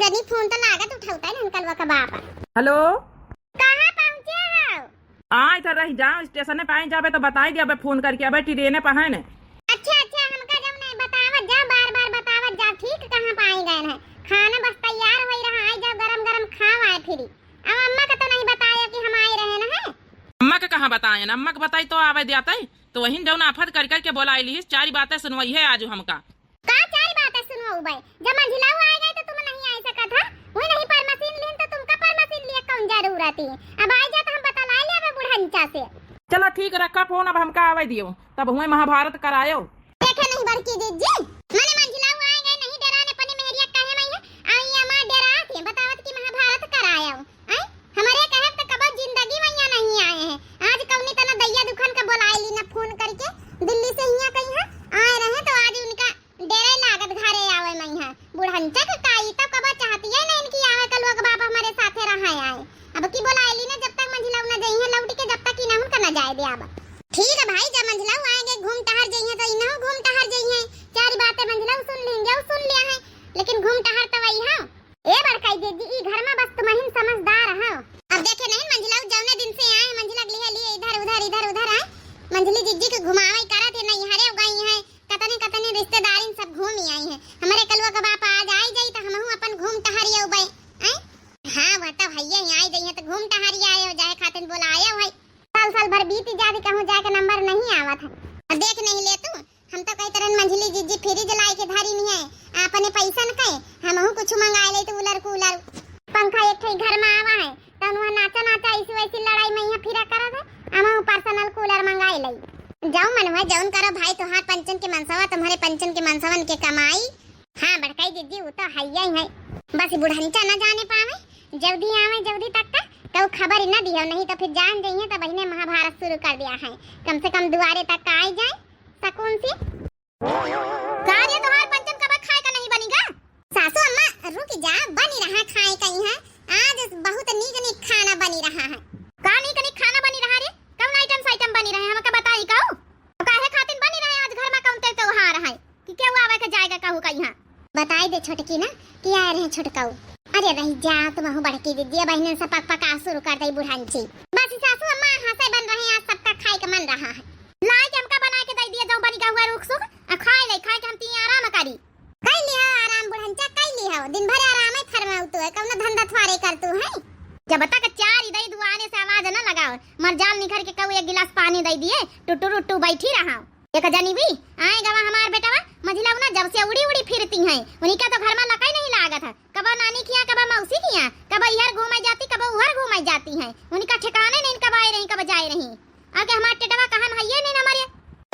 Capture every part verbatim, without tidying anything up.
तनी फोन तो लागत उठौता है ना कलवा का बाप। हेलो। कहाँ पहुँचे हो? आए तो रही जाओ, स्टेशन पे आई जाबे तो बताई दियाबे फोन करके, अबे ट्रेने पे है ने। अच्छा, अच्छा, हमका जब नहीं बतावत जाओ, बार बार बतावत जाओ, ठीक, कहाँ पे आई गए हैं? खाना बस तैयार होई रहा, आई जाओ, गरम गरम खाओ, आए फिरी। अब अम्मा का तो नहीं बताया कि हम आए रहे न है। अम्मा के कहाँ बताए न, अम्मा के बताई तो आवे दियाते, तो वहीं जौन आफत कर करके बोलाई ली, चारी बातें सुनवाई है आज हमका। का चारी बातें सुनवाऊ बे? जब मंझिलाऊ आए गए तो तुम नहीं आ सकत है, वही नहीं परमसीन लिहन तो तुमका परमसीन लिए कौन जरूरत है? अब आई जा तो हम बतलाई ले अबे बुढ़ंचा से। चलो ठीक, रखा फोन, अब हमका आवे दियो, तब हुए महाभारत करायो। देखे नहीं बड़की जिज्जी, मने मंझिलाऊ आए गए नहीं डेरान अपनी मेहरिया काहे मइहाँ, आई अमा डेरात है, बतावत कि महाभारत करायो। आई, हमरे कहब त कबो जिंदगी मइहाँ नहीं आए हैं। आज कौनी तना दैया दुखन का बोलाए ली ना फोन करके, दिल्ली से हियाँ कहीं है, आए रहे तो आज उनका डेरे लागत घरे आवे मइहाँ। बुढ़ंचा के काई तो कबो चाहती है ना इनकी आवे का लोग बाप हमारे साथे रहा आए। अब की बोलाए ली ना जब तक मंझिलाऊ ना जइहे लौट के, जब तक इनहुन का ना जाए दे अब। ठीक है भाई, जब मंझिलाऊ आएंगे घूम टहर जइहे तो इनहु घूम टहर जइहे। चारी बातें मंझिलाऊ सुन लेंगे, वो सुन लिया है, लेकिन घूम टहर तो वही है। ए बड़काई दीदी, ई घर में बस तुमहिन समझदार हो। अब देखे नहीं मंझिलाऊ जौने दिन से आए मंझिला के लिए लिए इधर उधर इधर उधर आए। मंझली जिज्जी के घुमावे करत है, नहीं हरे गई है, कतने कतने रिश्तेदारिन सब घूम ही आई है। हमारे कलुआ का बाप आज आई जाई तो हमहू अपन घूम टहरी आऊ बे। आए? हाँ, वह तो भैया ही आई जाई है तो घूम टहरी आए हो, जाए खातिर बोलाए हो है। साल साल भर बीत जाती, कहूँ जाए के नंबर नहीं आवत है। अब देख नहीं ले तू, हम तो कई तरह मंझली जिज्जी फ्रिज लाई के धरी नहीं है, अपने पैसन के हमहू कुछ मंगाए ले तो उलर कूलर पंखा एक ठे घर में आवा है, तन वह नाचा नाचा ऐसी वैसी लड़ाई में यहाँ फिरा करत है, हमहू पर्सनल कूलर मंगाए ले। जाऊ मन हुआ जौन करो भाई, तोहार पंचन के मनसवा, तुम्हारे पंचन के मनसवन के कमाई। हाँ बड़काई जिज्जी, वो तो है ही है, बस बुढ़ंचा न जाने पावे, जल्दी आवे जल्दी तक का, तो खबर ही न दियो, नहीं तो फिर जान जाइए तो बहिने महाभारत शुरू कर दिया है। कम से कम दुआरे तक आई जाए सकून से। का रे, तोहार पंचन कबा खाए का नहीं बनी गा? सासू अम्मा, रुक जा, बनी रहा खाए कहीं है। आज बहुत नीक नीक खाना बनी रहा है। का नीक नीक खाना बनी रहा रे? कौन आइटम साइटम बनी रहे, हमका बताई कहू? काहे खातिर बनी रहे आज घर में कौन ते त्योहार है कि केहू आवे के जाए के कहू कहीं? बताई दे छोटकी ना कि आए रहे छोटकाऊ। अरे रही जा, तुमहू बड़की दीदी, बहनन से पक पका शुरू कर दई बुढ़ांची। बस सासू अम्मा हंसे बन रहे, आज सबका खाए के मन रहा है। लाई के हमका बना के दे दिया, जो बनी का हुआ रुख सुख, आ खाए ले, खाए के हम तीन आराम करी। कई लिहा आराम बुढ़ंचा, कई लिहा, दिन भर आराम है फरमाऊ तू है, कौनो धंधा थ्वारे कर तू है। जब तक चार इधर दुआने से आवाज न लगाओ, मर जाल निखर के कहू एक गिलास पानी दे दिए, टुटू रुट्टू बैठी रहा। एक जनी भी आए गवा हमार बेटवा, मझिला ना जब से उड़ी उड़ी फिरती हैं, उनका तो घर में लकई नहीं लागत है। कबो नानी किया, कबो मौसी किया, कबो इहर घूमे जाती, कबो उहर घूमे जाती हैं, उनका ठिकाने नहीं, कब आए रही, कब जाए रही। आके हमार टेटवा कहन हइये नहीं हमारे।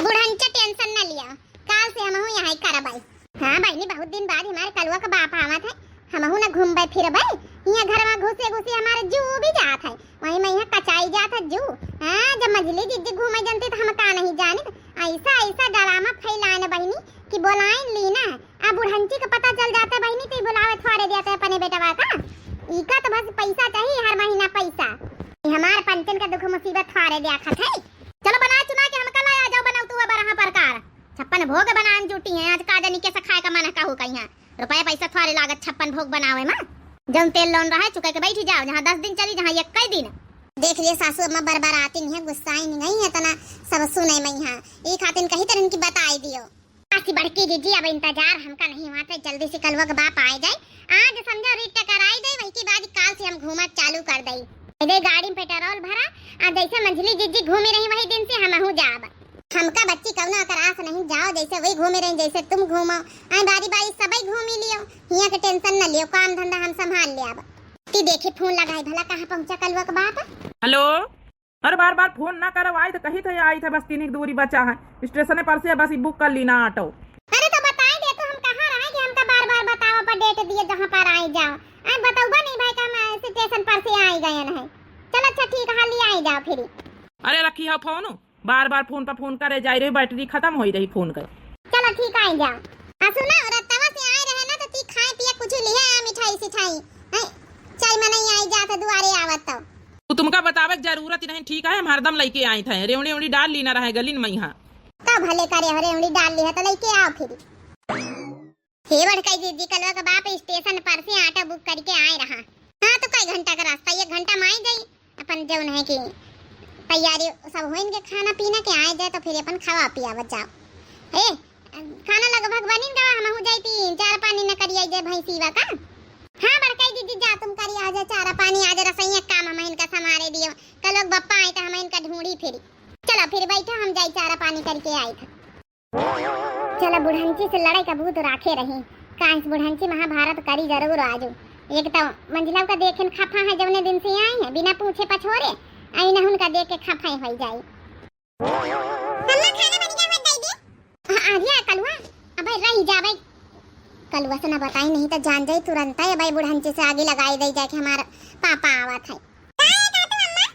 बुढ़ंचा टेंशन न लिया, काल से हमहू यहाँ करबै। हाँ बहिनी, बहुत दिन बाद हमारे कलुआ का बाप आवत है, हमहू न घूमबै फिरबै। यहाँ घर में घुसे घुसे हमारे जू भी जात है, वहीं में यहाँ कचाई जात है जू। हाँ, जब मझली जिज्जी घूमे जनती तो हम का नहीं जानित। ऐसा ऐसा डरामा फैलाए न बहिनी कि बोलाइन ली ना। आ बुढ़ंची का पता चल जाता बहिनी तो बुलावे थ्वारे देते अपने बेटवा का। इका तो बस पैसा चाहिए, हर महीना पैसा। ई हमार पंचन का दुख मुसीबत थ्वारे द्याखत है। चलो बना चुना के हमका लाया जाओ, बनाओ तू बरहा प्रकार। छप्पन भोग बनान जूटी हैं, आज का जानी कैसे खाए का मन है, कहू कहीं है। रुपया पैसा थ्वारे लागत छप्पन भोग बनावे में। जौन तेल लौन रहे चुके के बैठी जाओ, जहाँ दस दिन चली, जहाँ एक कई दिन। देख लिए सासू अम्मा बरबराती नहीं है, गुस्साई नहीं है, इतना सब सुने में यहाँ। ई खातिन कही तरह इनकी बताई दियो। आसी बड़की दीदी, अब इंतजार हमका नहीं हुआ था, जल्दी से कलुआ के बाप आए जाए। आज समझो रीट कराई दे, वही के बाद काल से हम घूमत चालू कर दई। इधर गाड़ी में पेट्रोल भरा, आ जैसे मंझली जिज्जी घूमी रही वही दिन से हमहू जाब। हमका बच्ची कौनो अकर आस नहीं, जाओ जैसे वही घूमी रही जैसे तुम घूमो। आए बारी बारी सबई घूमी लियो, हियाँ के टेंशन न लियो, काम धंधा हम संभाल लियाब। ती देखी फोन लगाई भला कहाँ पहुँचा कलुआ के बाप। हेलो। अरे बार बार फोन ना करो, आई तो कही थे आई थे, बस तीन ही दूरी बचा है, स्टेशन पर से बस ही बुक कर ली ना ऑटो। अरे तो बताई दे तो हम कहाँ रहे कि हमका बार बार बतावा पर डेट दिए जहाँ पर आई जाओ। आई बतौबा नहीं भाई कि हम स्टेशन पर से आई गए हैं। चल अच्छा ठीक है, हाली आई जाओ फिर। अरे रखी हो फोन, बार बार फोन पर फोन करे जाई रही, बैटरी खत्म होई रही फोन कर। चलो ठीक आई जाओ। आ सुना, रतवा से आए रहे ना तो ती खाए पिए कुछ लिहे आ मिठाई सिठाई। हैं? चाय मनई आई जात दुआरे आवत तो। तू तुमका बतावे के जरूरत ही नहीं, ठीक है, हम हरदम लइके आई थे। रेवड़ी उड़ी डाल ली ना रहे गलिन में यहाँ। तो भले करे हो, रेवड़ी डाल ली है तो लइके आओ फिर। ए बड़कई दीदी, कलवा के बाप स्टेशन पर से ऑटो बुक करिके आए रहा। हाँ, तो कई घंटा का रास्ता, एक घंटा मा आइ जाई। अपन जउन है कि तैयारी सब होइन के, खाना पीना के आए जाए, तो फिर अपन खावा पियावत जाओ। ए, खाना लगभग बनिन गवा, हमहू जाई ती चारा पानी न करियाई जाए भैंसीवा का। हाँ बड़कई दीदी, जा तुम करिया जाए चारा पानी, आज रसोइया काम हम इनका संभारे दियो, कलवा के बप्पा आई तो हम इनका ढूंढी फिरी। चलो फिर बैठा, हम जाई चारा पानी करिके आई था। चला, बुढ़ंची से लड़ाई का भूत राखे रही। काहे से बुढ़ंची महाभारत करी जरूर आजू। एक तो मंझिलऊ का देखेन खफा है, जौने दिन से आई है, बिना पूछे पछोरे, आ इनहुन का देख के खफा होइ जाई। अम्मा, खाना बन गया, मत दे दे। हाँ, आ गया कलुआ। अबे रही जा भाई, कलुआ से ना बताई, नहीं तो जान जाई तुरंत है भाई, बुढ़ंची से आगे लगाई दे जाके हमारा पापा आवत है। का है काटू अम्मा?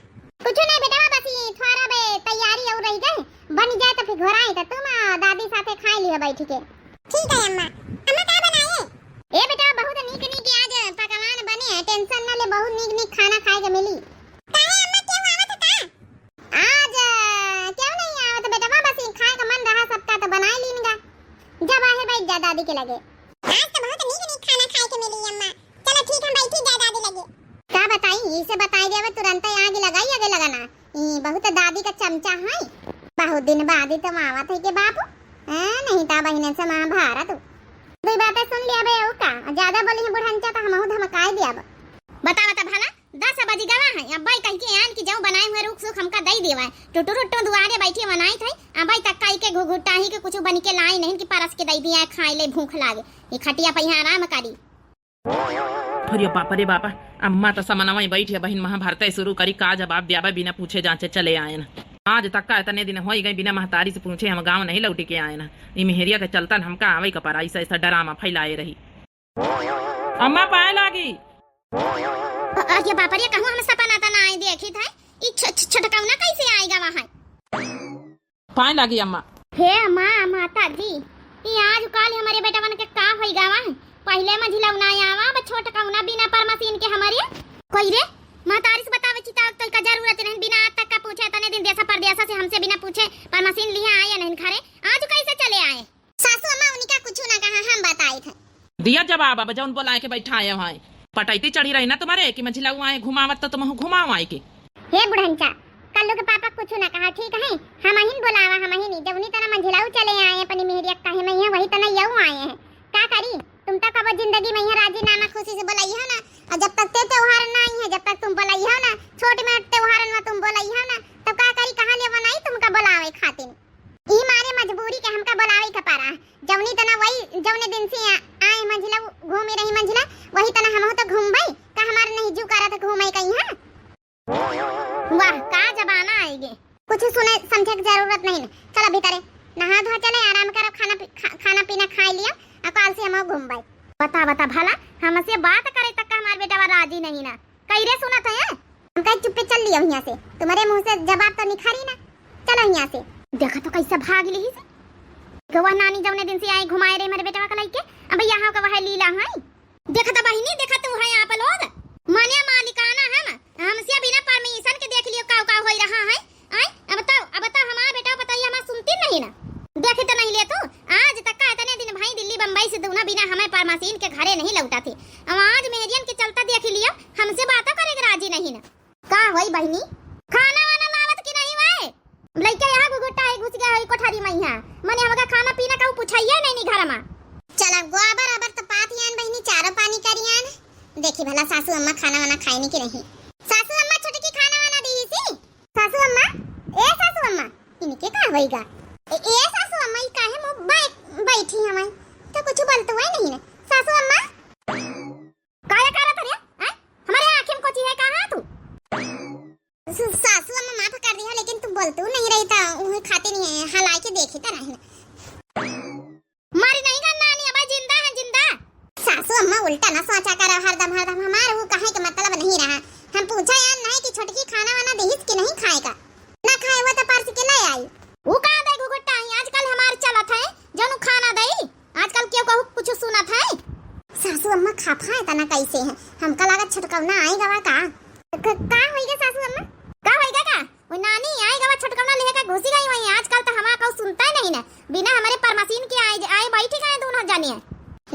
कुछ नहीं बेटवा, बस ये थोड़ा बे तैयारी और रही गए, बन जाए तो फिर घोराई तो तुम आ, दादी साथे खाए लियो बैठ के। ठीक है अम्मा। अम्मा का बनाए? ए बेटवा, बहुत नीक नीक आज पकवान बने हैं, टेंशन न ले, बहुत नीक नीक खाना खाए के मिली। काहे अम्मा, केहू आवत है का? आज आ, केहू नहीं आवत बेटवा, बस ये खाए का मन रहा सबका तो बनाए लीन गा। जब आहे बैठ जा दादी के लगे। आज तो बहुत नीक नीक खाना खाए के मिली अम्मा। चलो ठीक, हम बैठी जा दादी लगे। का बताई, इसे बताई देवे तुरंत आगे लगाई, आगे लगाना। ई बहुत दादी का चमचा है। बहुत दिन बाद ही तुम आवत है के बापू। हाँ, नहीं ता बहिने से महाभारत। दुई बातें सुन लिया बे, ऊ का ज्यादा बोली है बुढ़ंचा तो हमहू धमकाए दिया बा। बता बता भला, दस बज गवा है, अब्बा ही कह के आन कि जाओ बनाए हुए रूख सूख हमका दई देवा है। टुटु टुटु दुआरे बैठी बनाई थे, अब्बा ही तक काई के घुघुटाही के कुछ बन के लाई नहीं कि परस के दई दिया है, खाए ले भूख लागे, ये खटिया पे यहाँ आराम करी। अरे बाप रे बाप, अम्मा तो समनवा ही बैठी है, बहिन महाभारत शुरू करी, का जवाब दियाबे बिना पूछे जांचे चले आए ना। आज तक का इतने दिन होई गए बिना महतारी से पूछे हम गांव नहीं लौटी के आए ना। ई मेहरिया के चलतन हमका आवे का परा, ऐसा ऐसा डरामा फैलाए रही। अम्मा पाए लागी। अ-, अरे बाप रे, कहूँ हम सपना त ना आए देखी था। ई छ-, छ-, छोटकौना कैसे आएगा वहाँ? पाए लागी अम्मा। हे अम्मा, माता जी, ई आज काल हमरे बेटवन के का होई गवा है? पहिले मझिलौना आवा, अब छोटकौना बिना परमसीन के हमरे। कोई रे, महतारी से बतावे चिता तो का जरूरत नहीं, बिना आज तक का पूछे, इतने दिन देसा परदेसा से हमसे बिना पूछे परमसीन लिहे आए नहीं घरे, आज कैसे चले आए? सासू अम्मा उनका कुछ ना कहा, हम बताई थे। दिया जवाब, अब जौन बोलाए के बैठाए हैं। पटैती चढ़ी रही ना तुम्हारे कि मझिलऊ आए घुमावत तो तुम घुमाओ आए के। हे बुढ़ंचा, कल्लू के पापा कुछ ना कहा, ठीक है? हम अहिन बोलावा, हम अहिन ही। जौनी तना मझिलऊ चले आए अपनी मेहरिया काहे में है, वही तना यऊ आए हैं। का करी? तुम तो कबो जिंदगी में यहाँ राजीनामा खुशी से बोलाई हो ना। और जब तक ते त्योहार ना आई है, जब तक तुम बोलाई हो ना, छोट मोट त्योहारन में तुम बोलाई हो ना, तब का करी, कहाँ ले बनाई तुमका बोलावे खातिर? ई मारे मजबूरी के हमका बोलावे के परा। जौनी तना वही, जौने दिन से आ-, आए मंझिला, घूमे रही मंझिला, वही तना हमहू तो घूमबे। का हमार नहीं जू करत घूमे कहीं, हाँ? वाह, का जमाना आएगे। कुछ सुने समझे के जरूरत नहीं ना। चला भीतरे, नहा धोआ चले, आराम करो, खाना पी-, खा-, खाना पीना खाए लिया, आ काल से हमहू घूमबे। बता, बता भला, हमसे बात करे तक का हमार बेटवा राजी नहीं ना। कई रे सुनत है, हम कहे चुप्पे चल लियो हियाँ से, तुम्हारे मुँह से जवाब तो निखारी ना। चलो हियाँ से। देखा तो कैसे भाग लिही से। गवा नानी जौने दिन से आई घुमाए रे मेरे बेटवा का लइके, अब यहाँ का वह लीला है। देखा तो बहिनी, देखा तू है आप लोग, माने मालिकाना हम, हमसे बिना परमिशन के देख लियो काऊ काऊ होई रहा है। आय, अब बताओ, अब बताओ, हमार बेटा बताइए, हमार सुनती नहीं ना। देखे तो नहीं ले तू, आज तक का इतने दिन भाई दिल्ली बम्बई से दूना बिना हमें परमसीन के घरे नहीं लौटा थी। अब आज मेहरियन के चलता देख लियो, हमसे बातों करे के राजी नहीं ना। का होई बहिनी? खाना वाना लावत कि नहीं वे? लइका यहाँ घुघुटा है, घुस गया है कोठरी में यहाँ। मने हमका खाना पीना का पूछाइए नहीं नी घर में। चला गोबर अबर तो पात यान बहिनी, चारो पानी करियान। देखी भला सासू अम्मा खाना वाना खाए नहीं कि नहीं। सासू अम्मा छोटकी खाना वाना दी सी। सासू अम्मा, ए सासू अम्मा, इनके का होइगा? ए, ए सासू अम्मा, ई काहे मुंह बै-, बैठी हमाई? तो कुछ बोलत हुआ ही नहीं ना। सासू अम्मा, काहे करत रे? हैं? हमारे आँखें में कोची है, कहाँ तू? सु-, सासू अम्मा माफ कर दिया, लेकिन तू बोलत नहीं रही था, उन्हें खाते नहीं है, हला के देखी तरह है ना। मारी नहीं का नानी, अबे जिंदा है, जिंदा। सासू अम्मा उल्टा ना सोचा करो हरदम, हरदम हमार वो कहे के मतलब नहीं रहा। हम पूछा यार नहीं कि छोटकी खाना वाना देहिस कि नहीं खाए का। ना खाए हुआ तो परस के ले आई। वो का दे घुघुट्टा ही आजकल हमार चलत है, जनु खाना दई। आजकल क्यों कहू कुछ सुनत है? सासू अम्मा खाफा है तना कैसे है? हमका लागत छोटकौना आई गवा का? क-, का होई गे सासू अम्मा? का होई गे का? वो नानी, आई गवा छोटकौना लेके घुसी गई वहीं। आजकल तो हमारा कहू सुनता ही नहीं ना। बिना हमारे परमसीन के आए, आए बैठी गए दोनों जने।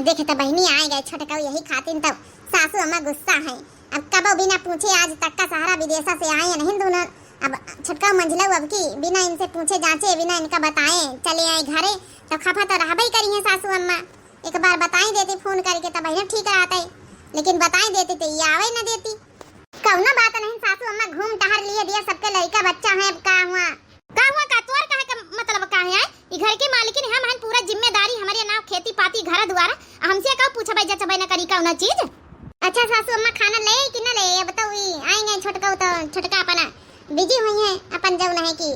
देखे त बहिनी आए गए छोटकऊ, यही खातिन त सासू अम्मा गुस्सा है। अब कबो बिना पूछे आज तक का सहारा विदेशा से आए नहीं दोनों। अब छोटकऊ मंझलऊ अब की बिना इनसे पूछे जांचे, बिना इनका बताए चले आए घरे, तो खफा तो रहबे ही करी है सासू अम्मा। एक बार बताई देती फोन करके, तब बहिना ठीक रहते, लेकिन बताई देती तो ये आवे न देती। कौनो बात नहीं सासू अम्मा, घूम टहर लिए दिया, सबके लड़का बच्चा है, अब का हुआ? का हुआ का? तोर कहे का मतलब का है? ई घर की मालकिन हम हन, पूरा जिम्मेदारी हमरे नाव, खेती पाती, घर दुआरा, हमसे का पूछबे जचबे न करी कौनो चीज? अच्छा सासू अम्मा, खाना ले कि न ले? अब तो ई आएंगे छोटका, तो छोटका अपना बिजी हुई है, अपन जौन है कि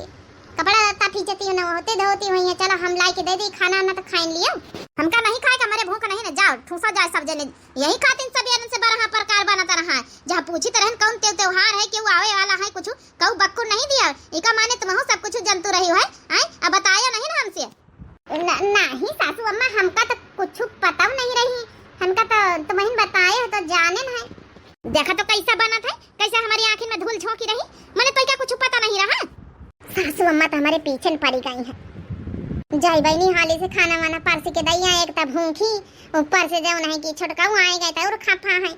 कपड़ा लत्ता फींचती हो ना, होते धोती हुई है। चलो हम लाई के दे दी खाना, ना तो खाइन लियो। हमका नहीं खाए का, हमरे भूख नहीं ना, जाओ ठूसा जाए सब जने। यही खातिन सब से बरहा प्रकार बनत रहा, जहाँ पूछित रहन कौन तेव त्योहार है, केहू आवे वाला है, कुछ कहू बक्कुर नहीं दिया। इका माने तुमहू सब कुछ जनतू रही है, आय? अब बताया नहीं ना हमसे। न-, नहीं सासू अम्मा, हमका तो कुछ पता नहीं रही, हमका तो तुमहिन बताए हो तो जाने न है। देखा तो कैसा बनत है, कैसे हमारी आँखिन में धूल झोंकी रही, मने तो क्या कुछ पता नहीं रहा। सासू अम्मा तो हमारे पीछे न पड़ी गई है। जाई बहिनी हाली से खाना वाना परस के दैया, एक तब भूखी, ऊपर से जौन है कि छोटकाऊ आए गए तो और खफा है।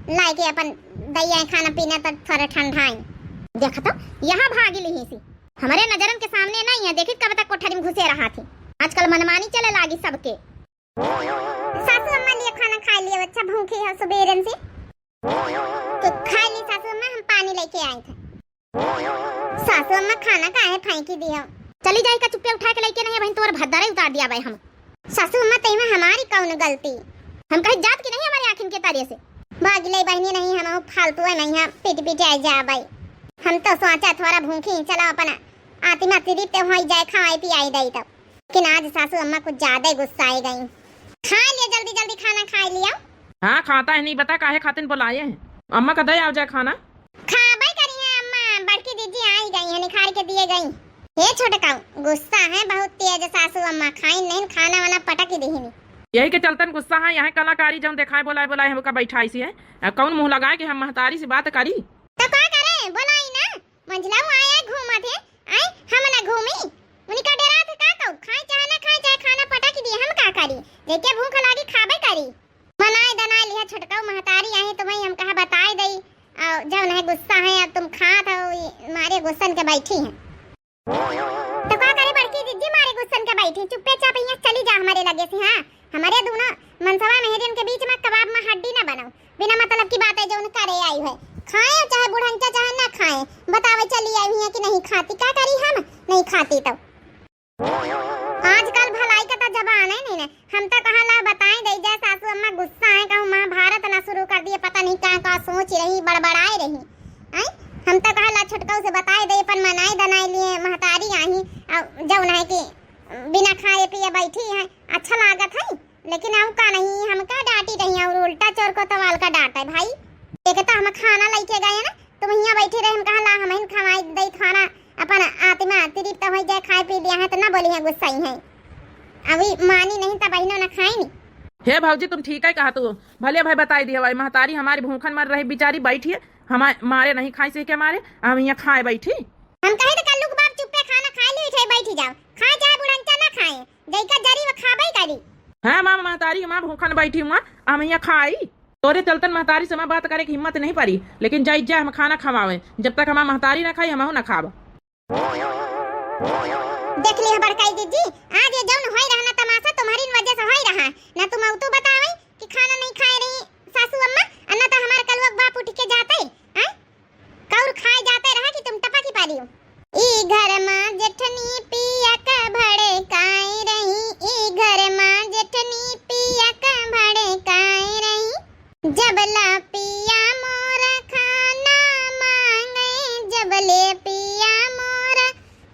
लाए के अपन दैया खाना पीना तक थोड़ा ठंडाई। देखा तो यहाँ भागी लिही सी, हमारे नजरन के सामने नहीं है। देखी कब तक कोठरी में घुसे रहा थी, आजकल मनमानी चले लागी सबके। सासू अम्मा लिए खाना खा लिए, अच्छा भूखी है सुबेरन से। तो खा ली सासू अम्मा, हम पानी लेके आए थे। सासू अम्मा खाना काहे फेंकी दियो? चली जाई का चुप्पे उठा के लेके नहीं, बहन तोर भद्दरे उतार दिया भाई हम। सासू अम्मा तई में हमारी कौन गलती? हम कहीं जात की नहीं हमारी आँखिन के तारे से। भाग ले बहनी नहीं, हम फालतू है नहीं, पीट पीट आए जा भाई। हम तो सोचा थोड़ा भूखी, चलो अपना आती माती दीप ते होई जाए, खवाई पियाई दई तब। लेकिन आज सासू अम्मा कुछ ज्यादा ही गुस्साए गई। खा लिया जल्दी जल्दी खाना खा लिया। हाँ खाता है नहीं, बता काहे खातिन बुलाए हैं। अम्मा का दे आओ जाए खाना। खाबे करी है अम्मा, बड़की दीदी आई गई है, निखार के दिए गई। हे छोटका, गुस्सा है बहुत तेज सासू अम्मा, खाई नहीं खाना वाना पटक ही देहिनी। यही के चलतन गुस्सा है, यहाँ कलाकारी जौन देखाए बोलाए बोलाए हमका बैठाई सी है। आ, कौन मुँह लगाए कि हम महतारी से बात करी? तो का करे, बोलाई ना, मंझला आया घूमत है, आई हम ना घूमी। उनका डरा थे का कहू, खाए चाहे ना खाए, चाहे खाना पटक दिए, हम का करी? जेके भूख लागी खाबे करी। मनाए दनाए लिहा छोटकाऊ महतारी आहे तो वही हम कहा बताए दई। और जौन है गुस्सा है, अब तुम खात हो, ई मारे गुस्सन के बैठी हैं। तो का करे बड़की जिज्जी मारे गुस्सन के बैठी, चुप्पे चाप यहाँ चली जा हमारे लगे से। हाँ, हमारे दोनों मनसवा मेहरियन के बीच में कबाब में हड्डी ना बनाओ, बिना मतलब की बात है जौन करे आई है। खाए चाहे बुढ़ंचा चाहे ना खाए, बतावे चली आई है कि नहीं खाती, का करी हम नहीं खाती तो। आजकल भलाई का तो जमाना ही नहीं ना। हम तो कहा ला बताई दई जाए सासू अम्मा गुस्सा है, कहूँ महाभारत ना शुरू कर दिए, पता नहीं का का सोच रही, बड़बड़ाए रही। आई हम तो कहा ला छोटकाऊ से बताई दई, अपन मनाई दनाई लिए महतारी आही, और जौन है कि बिना खाए पिए बैठी है, अच्छा लागत है। लेकिन हम का नहीं, हम का डांटी रही और उल्टा चोर को तवाल का डांटे भाई। एक तो हम खाना लेके गए ना, तुम यहाँ बैठी रहे, हम कहा ला हम ही खवाई दई खाना, अपन आत्मा तृप्त हो जाए, खाए पी लिया है तो ना बोली है गुस्साई है। अभी मानी नहीं तब बहिनो ना खाई नहीं। हे भौजी तुम ठीक है कहा तू, भले भाई बताई दिया भाई महतारी हमारी भूखन मर रही बेचारी बैठी है, हमारे मारे नहीं खाई से के मारे हम यहाँ खाए बैठी। हम कहे तो कल्लू के बाप चुप्पे खाना खाए ली उठे बैठी जाओ, खाए चाहे बुढ़ंचा ना खाए, जैका जरी वो खाबे करी। हाँ माँ महतारी माँ भूखन बैठी हुआ, हम यहाँ खाई। तोरे चलतन महतारी से माँ बात करे की हिम्मत नहीं पड़ी, लेकिन जाई जा हम खाना खवावे, जब तक हमार महतारी ना खाई हमहू ना खाब। देख लिया बड़काई दीदी, आज ये जौन होई रहा ना तमाशा तुम्हारी वजह से होई रहा, ना तुम अउतू बतावे कि खाना नहीं खाए रही सासू अम्मा, और ना तो हमार कलुआ बाप उठ के जाते, हैं? कौर खाए जाते रहा कि तुम टपकी पारी हो। ई घर मा जेठनी पिया का भड़काए रही, ई घर मा जेठनी पिया का भड़काए रही। जबला पिया मोरा खाना मांगे, जबले पिया मोरा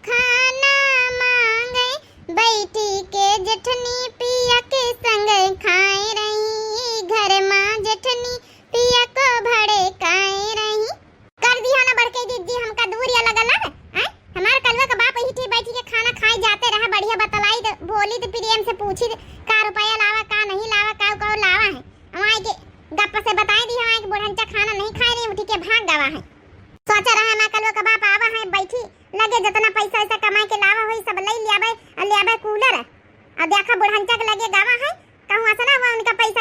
खाना मांगे, बैठी के जेठनी पिया के संग खाए रही। घर मा जेठनी पिया को भड़काए रही। कर दिया ना बड़के दीदी, हमका दूर या लगल है, हैं? हमार कलवा का बाप यही ठे बैठी के खाना खाए जाते रहा, बढ़िया बतलाई तो बोली तो प्रेम से पूछी तो का रुपया लावा, का नहीं लावा, का का लावा है। हमारे के गप्पा से बताए दी, हमारे के बुढ़ंचा खाना नहीं खाए रही, उठी के भाग गवा है। सोचा रहा हमार कलवा का बाप आवा है, बैठी लगे जितना पैसा वैसा कमाए के लावा होई सब ले लियाबे, और लियाबे कूलर। और देखा बुढ़ंचा के लगे गवा है, कहूँ ऐसा ना हुआ उनका पैसा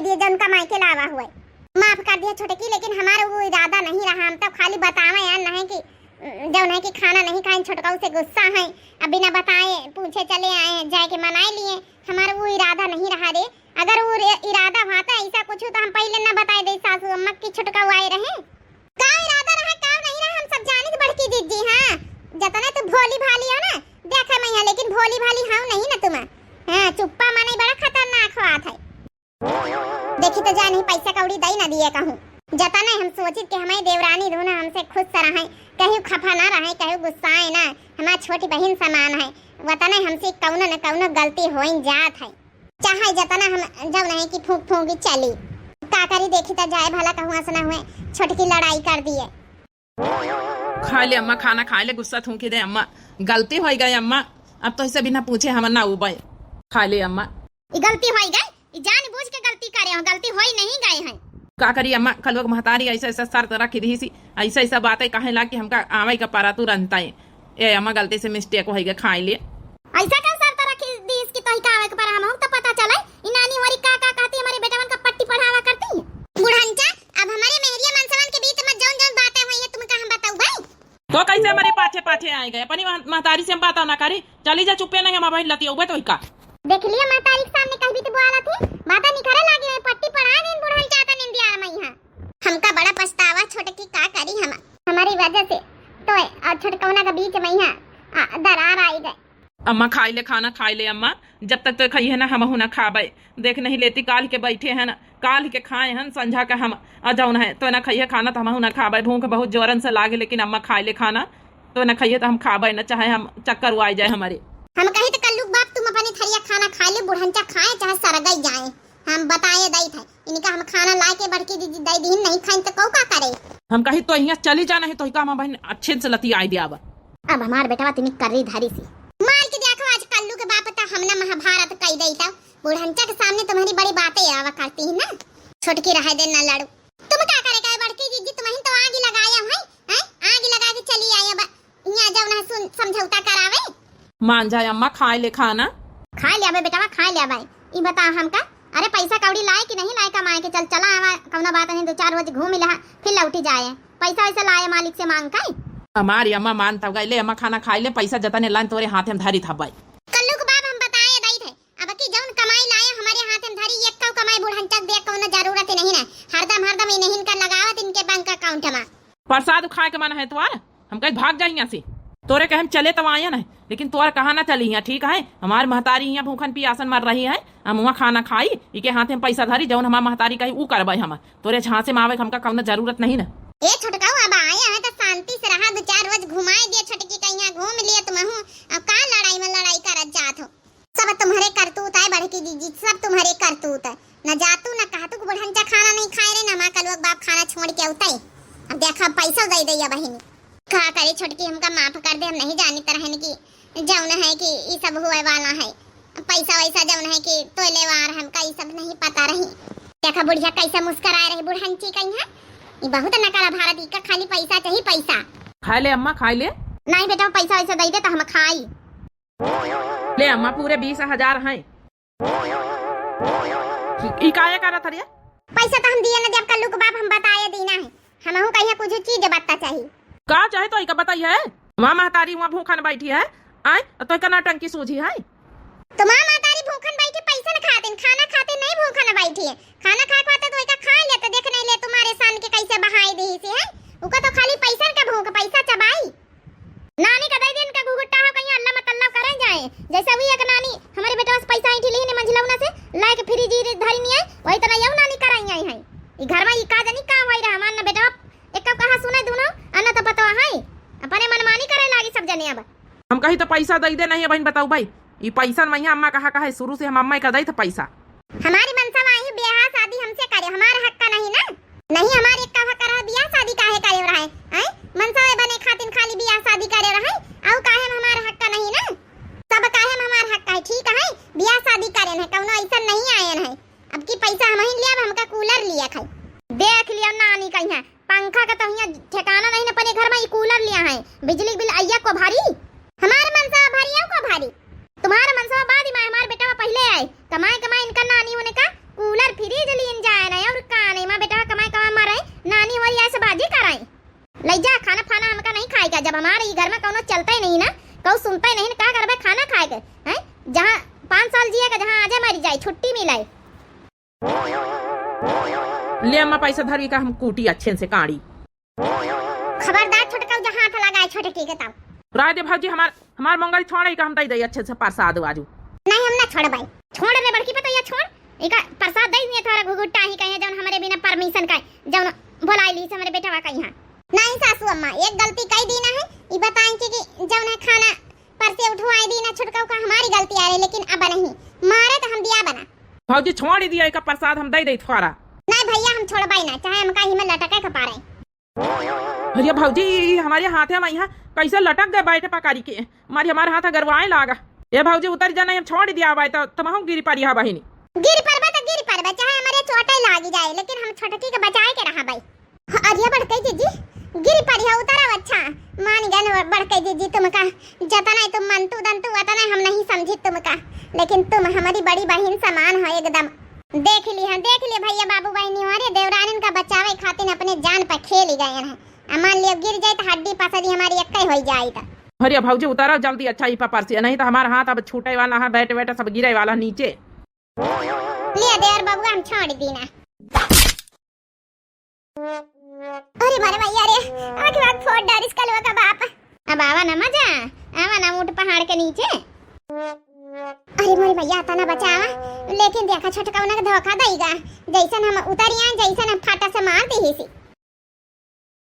दिए जौन कमाई के लावा हुए। माफ कर दिया छोटकी, लेकिन हमार वो इरादा नहीं रहा। हम तो खाली बतावे आन रहे कि, जौन है कि खाना नहीं खाइन, छोटकऊ से गुस्सा है, अब बिना बताए पूछे चले आए हैं, जाए के मनाए लिए। हमार वो इरादा नहीं रहा रे। अगर वो रे-, इरादा होता ऐसा कुछ तो हम पहले ना बताए दे सासू अम्मा कि छोटकऊ आए रहे। का इरादा रहा, का नहीं रहा, हम सब जानित बड़की जिज्जी। हाँ, जतने तू भोली भाली हो ना, देखे मैया, लेकिन भोली भाली हऊ नहीं ना तुम। हाँ, चुप्पा मनई बड़ा खतरनाक होत है। देखी तो जा नहीं, पैसा कौड़ी दई ना दिए कहूँ। जतने हम सोचित कि हमारी देवरानी दोनों हमसे खुश से रहे, कहीं खफा ना रहे, कहीं गुस्साए ना, हमार छोटी बहिन समान है, वतने हमसे कौनो न कौनो गलती होइन जात है। चाहे जतना हम जौन है कि फूंक फूंक चली। का करी, देखी त जाए भला कहूँ अस न हुए छोटकी लड़ाई कर दिए। खाइ ले अम्मा, खाना खाइ ले, गुस्सा थूकि दे अम्मा। गलती होइ गइ अम्मा, अब तोहसे बिना पूछे हम ना उबइ। खाइ ले अम्मा। ई गलती होइ गइ, ई जान बूझ के गलती करे हो, गलती होइ नहीं गइ है। का करी अम्मा, कलुआ क महतारी अइसा अइसा शर्त रखि दिहिसि, अइसा अइसा बातइ कहइ लाग कि हमका आवइ क परा तुरंतइ। ए अम्मा, गलती से mistake होइ गइ, खाइ ले। अइसा का शर्त रखि दिहिस कि तोहिका आवइ क परा, हमहू त पता चलइ। ई नानी होरी का का कहती, हमरे बेटवन क पट्टी पढ़ावा करती। बुढ़नचा, अब हमरे मेहरिया मनसवन के बीच में जौन जौन बातइ होइहैं तुमका हम बतउबइ। तो कइसे हमरे पाछे पाछे आइ गइ, अपनी मह-, महतारी से हम बातउ न करी। चली जा चुप्पे नहीं, हम अबहिन लतियउबइ तोहिका। देखि लिया महतारी क सामने कहि भी त बोला थी, बातइ निकरे लागी, पट्टी पढ़ा दिन बुढ़नचा त निंदिया मइहाँ। हमका बड़ा पछतावा छोटकी, का करी हम। हमरी वजह से तोय अउर छोटकउना क बीच मइहाँ, आ, दरार आइ गइ। अम्मा खाइ ले खाना, खाइ ले अम्मा, जब तक तोय खइहे ना हमहू ना खाबइ। देख नहीं लेती काल्हि के बइठे हन, काल्हि के खाए हन संझा क हम, अ जउन है तोय ना खइहे खाना त हमहू ना खाबइ। भूख बहुत जोरन से लागे लेकिन अम्मा खाइ ले खाना, तोय ना खइहे त हम खाबइ ना, चाहे हम चक्कर आइ जाए हमरे। हम कही त कल्लू क बाप तुम अपने थरिया खाना खाइ ले, बुढ़नचा खाए चाहे सरगइ जाए। हम बताए दइत है, इनका हम खाना लाइ के बड़की जिज्जी दइ दिहिन, नहीं खाइन त कउ का करे? हम कही तो हियाँ चली जा, नहीं तोहिका हम बहिन अच्छे से लतियाइ द्याब। अब हमार बेटवा तिनी कर्री धरिसि। मार के देखो आज कल्लू क बाप त हम ना महाभारत कइ देइत। बुढ़नचा क सामने तुम्हरी बड़ी बातइ आवा करती है ना। छोटकी रहइ दे ना लड़ू। तुम का करे गए बड़की जिज्जी, तुम्हरी तो आगि लगाया है, हैं? आगि लगाइ के चली आइ अब। इहाँ जउन है सुन, समझौता करावे। मान जाए अम्मा, खाइ ले खाना। खाइ ल्याबइ बेटवा, खाइ ल्याबइ। ई बता हमका, अरे पइसा कौड़ी लाए कि नहीं लाए कमाए के? चल, चला आवा, कउनो बात नहीं, दुइ चार रोज घूमि लहा, फिर लौटि जाए। पइसा वइसा लाए मालिक से माँग कइ। हमारी अम्मा मान तब गइ, ले अम्मा खाना खाइ ले, पइसा जतने लाइन तोरे हाथे में धरित हबइ। कल्लू क बाप हम बताए दइत है, अब की जउन कमाई लाए हमरे हाथे में धरी, एक्कउ कमाई बुढ़नचा क दे कउनो जरूरत ही नहीं ना। हरदम, हरदम इन्हीं का लगावत इनके bank account में। परसाद खाए के मन है तोर? हम कही भाग जा हियाँ से। तोरे कहे हम चले तब आयन है, लेकिन तोर कहाँ ना चली हियाँ, ठीक है? हमार महतारी हियाँ भूखन पियासन मर रही है, हम हुआँ खाना खाई, इके हाथे में पइसा धरी, जउन हमार महतारी कही ऊ करबइ हम। तोरे झाँसे में आवे क हमका कउनो जरूरत नहीं ना। ए छोटकऊ, अब आए हैं त शांति से रहा, दुइ चार रोज घुमाइ दिया छोटकी क हियाँ, घूमि लिया तुमहू। अब का लड़ाई में लड़ाई करत जात हो? सब तुम्हरे करतूत है बड़की जिज्जी, सब तुम्हरे करतूत है। न जातू न कहतू कि बुढ़नचा खाना नहीं खाए रहे, न हमार कलुआ क बाप खाना छोड़ि के अउतइ। अब देखा पइसा दइ दइ बहिनी। का करी छोटकी, हमका माफ कर दे, हम नहीं जानित रहन कि जउन है कि ई सब होए वाला है। पइसा वइसा जउन है कि तोय लेवार, हमका ई सब नहीं पता रही। देखा बुढ़िया कइसे मुस्कराए रही बुढ़नची क हियाँ। ई बहुत नकरा भारत, इका खाली पइसा चाही, पइसा। खाइ ले अम्मा, खाइ ले। नहीं बेटा, पइसा वइसा दइ दे त हम खाई। ले अम्मा, पूरे बीस हजार हैं। ई काहे करत हरिया? पइसा त हम दिए न देब, कल्लू क बाप हम बताए दीना है। हमहू कहिया कुछ चीज बत्ता चाही। का चाही तोहिका बताई है? हमार महतारी हुआँ भूखन बइठी है, आय, तोहिका नौटंकी सूझी है। तुम्हार महतारी भूखन बइठी पइसन खातिन, खाना खातिन नहीं भूखन बइठी है। खाना खाए खातिर तोहिका खा ले त देख नहीं ले तुम्हारे सन के कइसे बहाई दिहिसि है। उका तो खाली पइसन क भूख, पइसा चबाई। नानी क दइ दे इनका घुघुट्टा हो, कहीं अल्ला मतल्ला करे जाए। जइसे हुई एक नानी हमरे बेटवा से पइसा ऐंठी लिहिन मंझिलौना से, लाइके फ्रिज धरिन है, वही तरह यउ नानी कराई आई है। ई घर में ई का जानी का होइ रहा, हमार न बेटवा एक्का कहा सुने दूनो, अ न त पतवा है, अपने मनमानी करे लागी सब जने अब। हम कही त पइसा दइ दे, नहीं बहिन बताउबइ, ई पइसन मइहाँ अम्मा कहा कहा है, सुरू से हम अम्मा क दइत पइसा। हमारी मनसा मा ही बियाह शादी हमसे करे, हमार हक का नहीं ना? नहीं, हमार एक्का हक रहा, बियाह शादी काहे करे रहे? हैं? मनसा मा बने खातिन खाली बियाह शादी करे रहे, अउ काहे में हमार हक का नहीं ना? सब काहे में हमार हक का है, ठीक है? बियाह शादी करेन है, कउनो अइसन नहीं आयन है। अब की पइसा हमहिन लिया, अब हमका कूलर लिया खाई। देख लिया नानी कहिया, पंखा क तो हियाँ ठिकाना नहीं न, अपने घर में ई कूलर लिया है। बिजली क बिल अइया को भारी, हमार मनसा भरी अउ को भारी। तुम्हार मनसा बाद में हमार बेटवा पहिले आए, कमाए कमाए इनका नानी होने का, कूलर फ्रिज लीन जाए ना, और का नहीं, माँ बेटा कमाए कमाए मरे, नानी हो ऐसे बाजी कराई। ले जा खाना फाना हमका नहीं खाए का, जब हमारे ई घर में कौनो चलता ही नहीं ना, कहू सुनता ही नहीं ना, का करबे खाना खाए के, हैं? जहाँ पाँच साल जिए का, जहाँ आजे मरी जाए, छुट्टी मिले। ले अम्मा पैसा धरी का हम कूटी अच्छे से काड़ी। खबरदार छोटका जहाँ हाथ लगाए छोटकी के तब। राय दे भौजी हमार, हमार मंगल छोड़े का हम दे दे अच्छे से प्रसाद आजू। नहीं हम ना छोड़बाई। छोड़ रे बड़की पतोहिया छोड़। इका प्रसाद दे दिए थोड़ा घुघुट्टा ही कहीं जौन हमारे बिना परमिशन का जौन बोलाई ली से हमारे बेटवा का यहाँ। नहीं सासू अम्मा एक गलती कई दी ना है। ई बताएं कि, कि जौन है खाना पर से उठवाई दी ना छुटकाऊ का हमारी गलती आ रही लेकिन अब नहीं मारे तो हम दिया बना। भौजी छोड़ ही दिया इका प्रसाद हम दे दे थोड़ा। नहीं भैया हम छोड़बाई ना चाहे हमका ही में लटके के पारे। अरे भौजी, ई हमारे हाथे में यहाँ कैसे लटक गए बैठे पकारी के? मारी हमारे हाथ गरवाए लागा। ए भौजी, उतर जाना, हम छोड़ दिया भाई, तो तुमहू गिरी पड़ी हा बहिनी। गिर परबा तो गिर परबा, चाहे हमारे चोटे लागी जाए, लेकिन हम छोटकी के बचाए के रहा भाई। अरे बड़के जीजी, गिर पड़ी हा, उतरा अच्छा। मान गए न बड़के जीजी, तुमका जतना तुम मनतू दंतू, उतना हम नहीं समझी तुमका, लेकिन तुम हमारी बड़ी बहिन समान हो एकदम। देख ली, हाँ, देख ली भैया, बाबू बहिनी हो रे, देवरानिन का बचावे खातिर अपने जान पर खेल ही गए हैं। आ मान लियो गिर जाए तो हड्डी पसली हमारी एक्के होई जाए तो। अरे भौजी उतारा जल्दी, अच्छा ई पर से, नहीं तो हमारा हाथ अब छूटे वाला है, बैठे बैठे सब गिरे वाला नीचे। लिया देवर बबुआ हम छोड़ दी ना। अरे मारे भैया रे, आँख वाँख फोड़ डारिस कलवा का बाप। अब आवा ना मजा, आवा ना ऊँट पहाड़ के नीचे। अरे मोरे भैया तना बचावा, लेकिन देखा छोटकौना के धोखा दईगा, जैसन हम उतरिया जैसन हम फटा से मार दी ही सी।